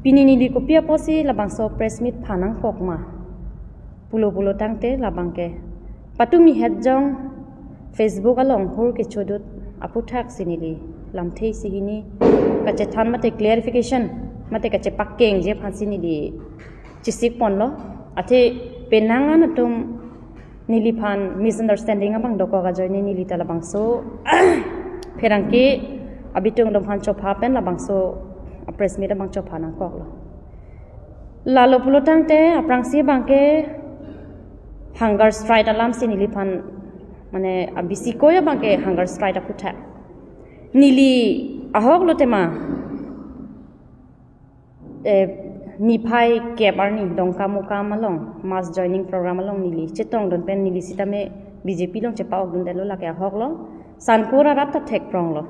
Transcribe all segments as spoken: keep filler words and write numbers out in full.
Pini neli kopi apotsi labangso press meet phan nangkok ma pulo pulo tangte labang ke patumi het jong Facebook along hur kechodut aputhaksi neli lamthe isi hini kachethan mate clarification mate kachepakengji aphansi neli chesik ponlo. Athe penang an atum neliphan misunderstanding abang dokok ajoine neli ta labangso pherangke abitung atum aphan chopha pen labangso press meet abang chopha nangkoklo. Lalo pulo tangte aphrangsi abang ke hunger strike alamsi neliphan mane abisi koya abang ke hunger strike aputhak. Neli ahok lo tema eh, niphai kep arni Dongkamukam along mass joining program along neli chetongdun pen neli sitame B J P along chepa-ok dundetlo, lake ahok lo. Sangkur arat ta thekprong lo.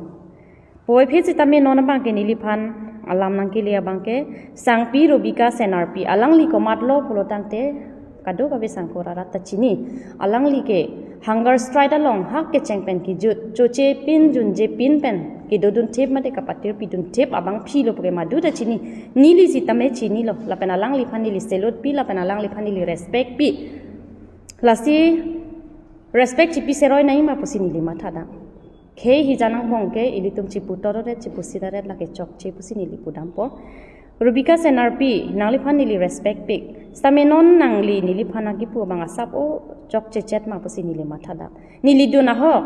Puvoiphit sitame non abang ke neliphan alam nangkele abang ke Sangpi Robika Senarpi, alangli komatlo pulo tangte kadokave Sangkur arat ta chini. Alangli ke hunger strike along hak kecheng pen kejut, choche pin junje pin pen kedodun thip mate kapatir pidun thip abangpi lo puke madu ta chini. Neli sitame chinilo, lapen alangliphan neli salute pi, lapen alangliphan neli respect pi. Lasi respect chipi seroi nangji ma pusi neli mathadam. Khei hija nangbong ke ilitum chipu toro ret, chipu sita ret, lake chokche pusi neli pudampo. Robika Senarpi, nangliphan neli respect pik. Sitame non nangli neliphan nangkipu abang asap o chokche chet ma pusi neli mathadam. Neli dun ahok.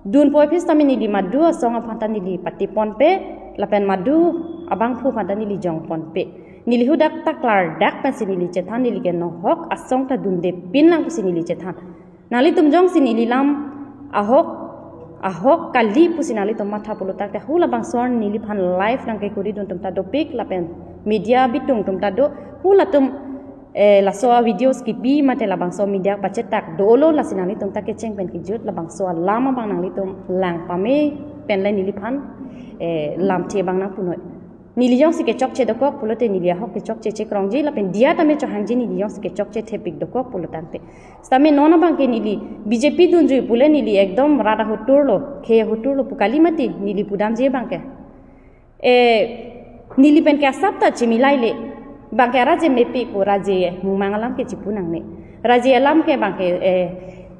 Dun puvoiphit sitame neli madu asong aphan ta neli pati ponpe, lapen madu abangphu aphan ta neli jong ponpe. Neli hadak ta klardak pensi neli chethan, neli ke nohok asong ta dunde pin lang pusi neli chethan. Nanglitum jongsi neli lam ahok, ahok kali pusi nanglitum matha pulo tangte hula bangso neliphan live nangkekuri dun atum ta dopik, lapen media bitung atum ta do, hulatum eh, laso a videos kipi mate labangso media pachetak dolo, lasi nanglitum ta kecheng pen kejut labangso alam abang nanglitum lang pame pen le neliphan eh, lamthe abang nangpunoi. Neli jongsi kechokche dokok pulote neli ahok kechokche chekrongji, lapen diya tame chohangji neli jongsi kechokche thepik dokok pulo tangte. Sitame non abang ke neli B J P dunjui pule neli ekdom rat ahotur lo, khei ahotur lo pu kali mati neli pudamji abang ke. Eh, neli pen ke asap ta chimilai le. Abang ke raje mepik pu, raje mumang alam ke chipu nangne. Raje alam ke abang ke eh,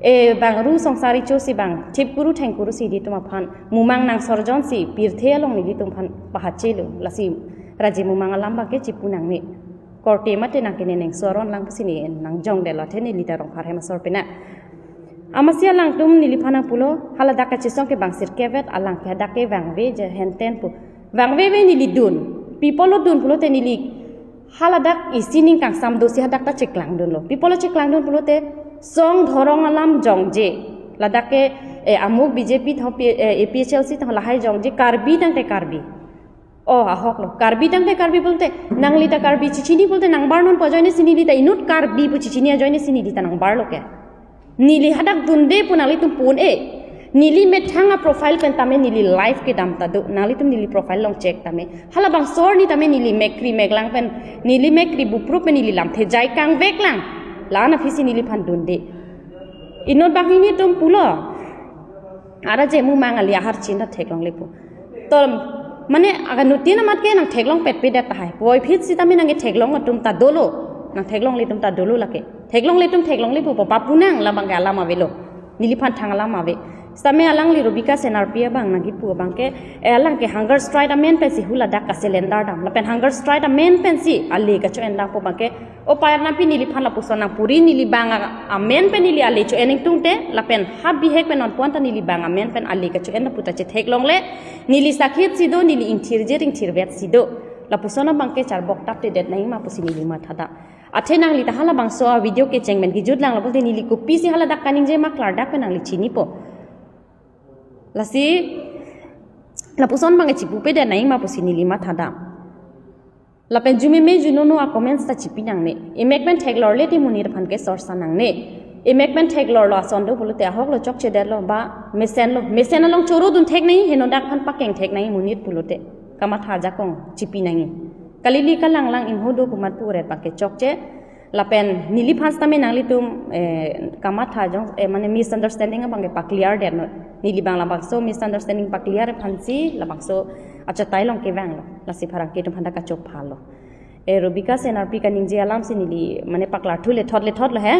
eh, bang ru songsari chosi bang thip kuru theng kuru si ilitum aphan mumang nang sorjon si pirthe along nelitum aphan pahachelo, lasi raje mumang alam abang ke chipu nangne. Korte mate nangkene neng soron lang pusi ne nangjongdetlo, athe neli ta Rongphar hem asor pena. Amatsi alangtum neliphan nangpulo, haladak kachesong ke bang sirkevet, alang ke hadak ke vangve je henten pu. Vangve ve neli dun. Pi apotlo dun pulote neli haladak isi ning kangsam dosi hadak ta cheklangdunlo. Pi apotlo cheklangdun pulote song dhorong alam jongje. Ladak ke eh, amuk B J P tho P- eh, A P H L C tho lahai jongje Karbi tangte Karbi. Oh, ahok lo. Karbi tangte Karbi pulote, nangli ta Karbi chichini pulote nangbar non pu ajoine si neli ta inut Karbi pu chichini ajoine si neli ta nangbarlo ke. Neli hadak dunde pu nanglitum pun e. Neli methang a profile pen tame neli live kedam ta do. Nanglitum neli profile along check tame. Hala bangso arni tame neli mekri meklang pen, neli mekri buprup pen neli lamthe jai kangveklang. La-an aphisi neliphan dunde. Inut banghini atum pulo. Ara je mumang ali ahar chinta theklongle pu. To mane aga nutin amat ke nangtheklong petpedet tahai. Puvoiphit sitame nangketheklong atum ta dolo. Nangtheklongle atum ta dolo lake. Theklongle atum theklongle pu papu nang, labang ke alam avelo. Neliphan thang alam ave. Sitame alangli Robika Senarpi abang nangkipu abang ke, eh, alang ke hunger strike amen pensi huladak kaselendar dam. Lapen hunger strike amen pensi ale kacho-en dam pu abang ke, o payar nampi neliphan lapuson nangpuri, neli bang a- amen pen neli ale cho-en ingtungte, lapen ha bihek pen non puan ta neli bang amen pen ale kacho-en dam pu ta chetheklongle, neli sakhit si do, neli ingthirje ingthirvet si do. Lapuson abang ke charbok taptedet nangji ma pusi neli mathadam. Athe nangli ta hala bangso a video kecheng pen kejut langlo pulote neli kopisi haladak kaningje ma klardak pen nangli chinipo. Lasi lapuson abang ke chipupedet nangji ma pusi neli mathadam. Lapen jumeme junono a comments ta chipi nangne. Emek pen theklorle te monit aphan ke sorsa nangne. Emek pen theklorlo ason do pulote ahok lo chokchedetlo ba mesen lo. Mesen along choro dun thek nangji, henodak aphan pakeng thek nangji monit pulote. Kamatha ajakong chipi nangji. Kalili kalanglang ingho do pu amat pu ret abang ke chokche. Lapen neliphan sitame nanglitum eh, kamatha jong eh, mane misunderstanding abang ke pa-clear det non. Neli bang labangso misunderstanding pa-clear aphansi labangso achatai along kevanglo. Lasi pherangke atum aphan ta kachophalo. Eh, Rubika Senarpi kaningje alam si neli mane paklar thu lethot lethot lo he.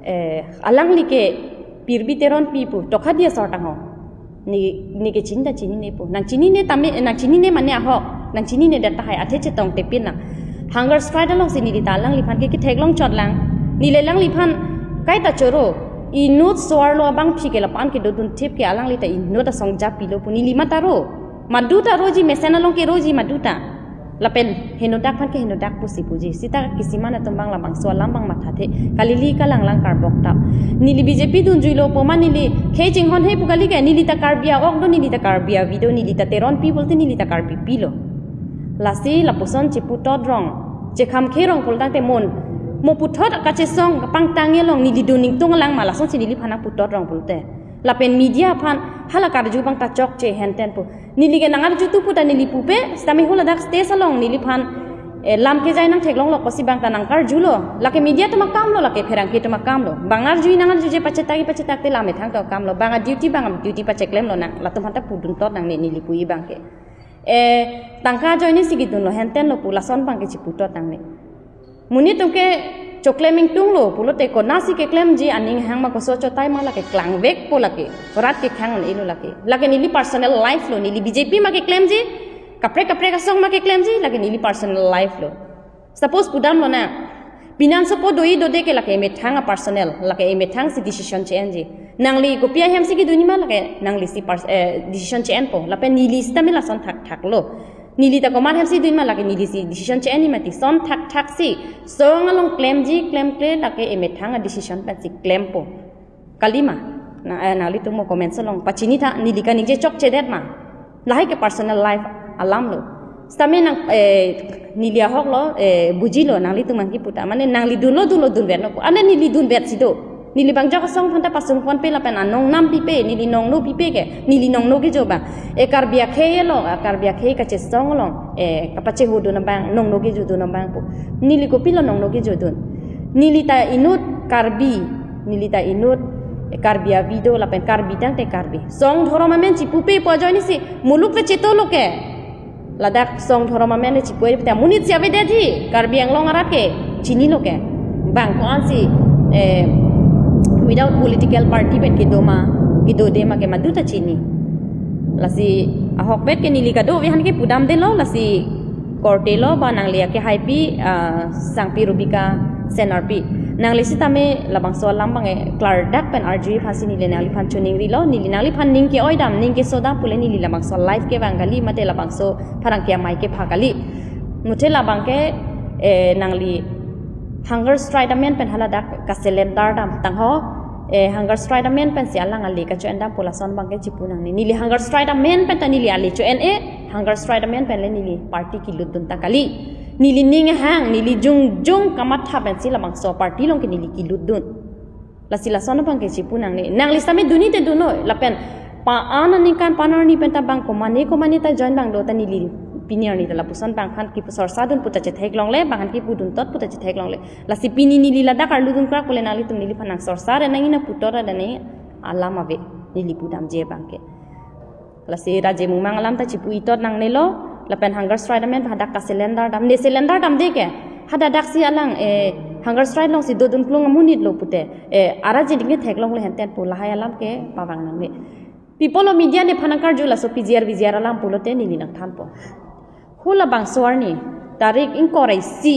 Eh, alangli ke Pirbi Teronpi pu Tokhadi asor tang ho. Ne, ne ke chinta chinine pu. Nang chinine tame, nang chinine mane ahok. Nang chinine det tahai athe chetongte pinlang. Hunger strike along si neli ta alangliphan ke ketheklong chotlang. Neli alangliphan kaita choro. Inut so-arlo abangpi ke lapu-an kedo dunthip ke alangli ta inut asong japi lo pu neli mata ro. Madu ta roji mesen along ke roji madu ta. Lapen henodak aphan ke henodak pusi puji. Sita kisiman atum abang labangso alam abang mathathe. Kalili kalanglang karbok ta. Neli B J P dunjuilo pu ma neli khei chinghon he pu kali ke neli ta Karbi a-ok do neli ta Karbi avi do neli ta Teronpi pulote neli ta Karbipi lo. Lasi lapuson chiputot rong. Chekham kherong pulotangte mon. Mo puthot kachesong kapangtang along neli dun ningtung lang ma lason si neliphan nangputot rong pulote. Lapen media aphan hala karju abang ta chokche henten pu. Neli ke nangarju tu pu ta neli pupe, sitame hula dak stage along neliphan, eh, lam kejai nangtheklong lo kosi abang ta nangkarjulo. Lake media atum akam lo, lake pherangke atum akam lo. Bang arju nangarjuje pachetak pachetakte lam methang atum akam lo. Bang a-duty bang a-duty pacheklemlo nang. Latum aphan ta puduntot nangne neli pu abang ke. Eh, tangka ajoine si kedunlo henten lo pu lason abang ke chiputot nangne. Monit atum ke choklem ingtung lo pulote konatsi keklemji aning hang ma koso chotai ma lake klangvekpo lake. Rat kekhang ilo lake. Lake neli personal life lo neli B J P ma keklemji. Kaprek kaprek asong ma keklemji lake neli personal life lo. Suppose pudamlo na. Pinan sopo doi dode ke lake emethang a-personal, lake emethang si decision che-enji. Nangli kopi ahem si kedun ma lake nangli si pers-, eh, decision che-enpo. Lapen neli sitame lason thakthak lo. Neli ta komat hem si dun ma lake neli si decision che-en mati son thakthak si. Song along klemji klemkle lake emethang a-decision pen si klempo. Kalima. Na, eh, nanglitum mo comment along pachini tha neli kaningje chokchedet ma. Lahai ke personal life alam lo. Sitame nang, eh, neli ahok lo, eh, bujilo nanglitum nangkipu ta. Mane nangli dunlo dunlo dunvet no. Ane neli dunvet si do. Neli bang jok asong aphan ta pasung ponpe lapen anong nam pipe, neli nongno pipe ke, neli nongno kejo abang. E Karbi akhei lo, a Karbi akhei kachesong along, e kapacheho dun abang, nongno kejo dun abang pu. Neli kopilo nongno kejo dun. Neli ta inut Karbi, neli ta inut, e Karbi avi do lapen Karbi tangte Karbi. Song dhorom amen chipupe pu ajoine si, muluk ta cheto lo ke. Ladak song dhorom amen le chipupe ta monit si avedet hi Karbi Anglong arat ke chinilo ke. Bang ko-an si, eh, without political party pen kedo ma, kedode ma ke madu ta chini. Lasi ahokpet ke neli kadokave aphan ke pudamdelo lasi korte lo ba nangli akehaipi, ah, sangpi Rubika Senarpi. Nangli sitame labangso alam abang e klardak pen arju aphan si neli nangliphan choningrilo, neli nangliphan ning ke-oi dam, ning keso dam pule neli labangso life ke bang kali, mate labangso pherangke amei kepha kali. Muthe labang ke, eh, nangli hunger strike amen pen haladak kaselendar dam tang ho, eh, hunger strike amen pen si alang ali kacho-en dam pu lason abang ke chipu nangne. Neli hunger strike amen pen ta neli ali cho-en-e, hunger strike amen pen le neli party kelut dun ta kali. Neli ning hang, neli jongjong kamatha pen si labangso party along ke neli kelut dun. Lasi lason abang ke chipu nangne. Nangli sitame dunji te dunnon. Lapen pa-an aningkan pa-an arni pen ta bang komane komane ta join bang do ta neli pini arni ta lapuson abang aphan kepu sorsa dun pu ta chetheklongle, bang aphan kepu duntot pu ta chetheklongle. Lasi pini neli ladak arlu dun krak pule nanglitum neliphan nang sorsa re nangji nangputot ra dane alam ave neli pudamji abang ke. Lasi Raje Mungmang alam ta chipu itot nangnelo, lapen hunger strike amen hadak kaselendar dam, ne selendar damde ke. Hadadak si alang, eh, hunger strike along si dodun klung amonit lo pute. Eh, ara jiding ke theklongle henten pu lahai alam ke pavang nangne. People of media nephan nangkarju laso P G R V G R alam pulote neli nangthanpo. Hula bangso arni, tarik ingkoi ra isi,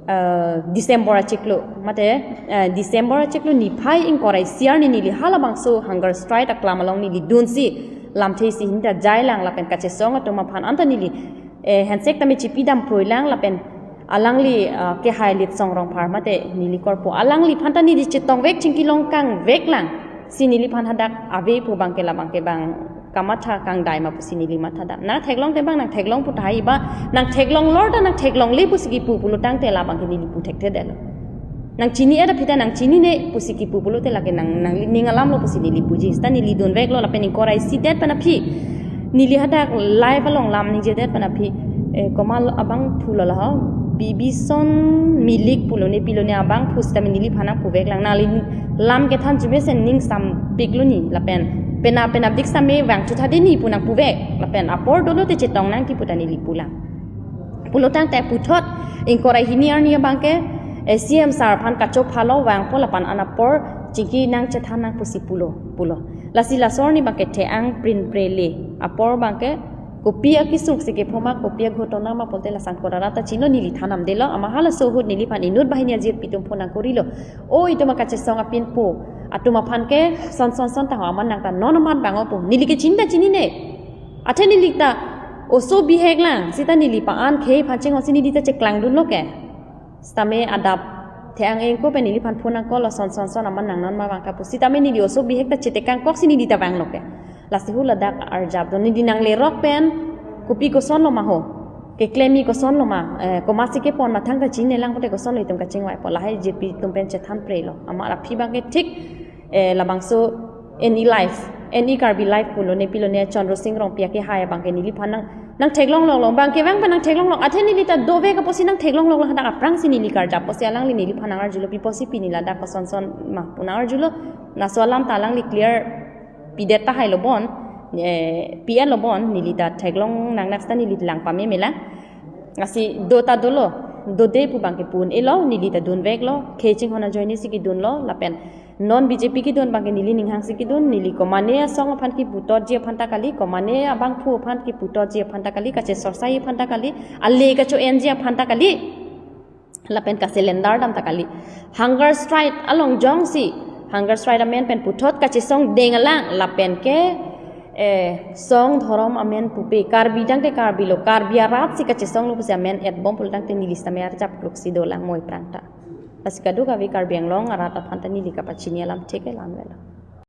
eh, December achiklo, mate, eh, December achiklo niphai ingkoi ra isi arni neli halabangso hunger strike aklam along neli dunsi, lamthe isi ahin ta jailang lapen kachesong atum aphan anta neli, eh, handshake tame chipi dam pruilang lapen alangli, eh, kehai Litsong Rongphar mate neli korpo alangliphan ta neli chetongvek chingkilong kangveklang. Si neliphan hadak ave pu abang ke labang ke bang kamatha kangdai ma pusi neli matha dam. Nangtheklong te bang nangtheklong pu tahai ba nangtheklong lor ta nangtheklongle pusi kepu pulotangte labang ke neli pu thekthedetlo. Nang chini-et aphi ta nang chinine pusi kepu pulote lake nang, nangli ning alam lo pusi neli puji. Sita neli dunveklo lapen ingkoi ra isidet pen aphi. Neli hadak live along lam ningjedet pen aphi, eh, komat abangphu lo la ho, Bibison Milik pulo ne pilo ne abangphu sitame neliphan nangpuveklang nangli lam kethan chumesen ning sampiklo ni lapen penap penapdik sitame vangchutha dei ni pu nangpuvek lapen apor dolote chetong nangji pu ta neli pulang. Pulo tangte puthot ingkoi ra hini arni abangke, eh, C M sir aphan kachophalo vangpo lapen an apor chingki nangchethan nang pusi pulo, pulo. Lasi laso arni abangke the-ang prinpre le apor abangke kopi akesung si kephoma, kopi aghotona ma pulote lason kora rata chino neli than damdelo, amat halaso ahut neliphan inut banghini ajirpi atum phone nangkorilo. O itum akachesong apinpo atum aphan ke son son son ta ho amat nang ta non amat vangpo. Neli ke chinta chinine. Athe neli ta oso bihek lang, seta neli pa-an khei aphan chinghon si neli ta cheklangdunlo ke. Sitame adap the-ang ingkoi pen neliphan phone nangkoklo, son son son amat nang non ma vang kapu. Sitame neli oso bihek ta chetekang kok si neli ta vanglo ke. Lasi hu ladak arjap do, neli nanglerok pen kopi kosonlo ma ho, keklem-i kosonlo ma, eh, komatsi kepon ma thangta chinine lang pulote kosonlo itum kachingvaipo, lahai jirpi atum pen chethanprelo. Amat aphi abangke thik, eh, labangso Any Life, Any Karbi Life pulo ne pilo ne Chandra Sing Rongpi akehai abangke neliphan nang, nangtheklongloklo, abangke vang pen nangtheklonglok. Athe neli ta dovek apotsi nangtheklongloklo, hadak aphrangsi neli karjap apotsi alangli neliphan nangarjulo, pi apotsi pini ladak koson son ma pu nangarjulo. Laso alam ta alangli clear pidet tahailo bon, eh, P L lo bon, neli ta theklong nang nak seta neli lang pameme lang. Lasi do ta dolo, dode pu abangke pu un-elo, neli ta dunveklo, khei chinghon ajoine si kedunlo, lapen non B J P kedun abangke neli ning hang si kedun, neli komane asong aphan kiputotji aphan ta kali, komane abangphu aphan kiputotji aphan ta kali, kachesorsaji aphan ta kali, ale kacho-enji aphan ta kali, lapen kaselender dam ta kali. Hunger strike along jongsi, hunger strike amen pen puthot kachesong deng alang, lapen ke, eh, song dhorom amen pupe, Karbi tangte Karbi lo, Karbi arat si kachesonglo pusi amen etbom pulo tangte neli sitame arjap kluk si dolang moi aphrang ta. Lasi kadokave Karbi Anglong arat aphan ta neli kapachini alam thik ke la-an avelo.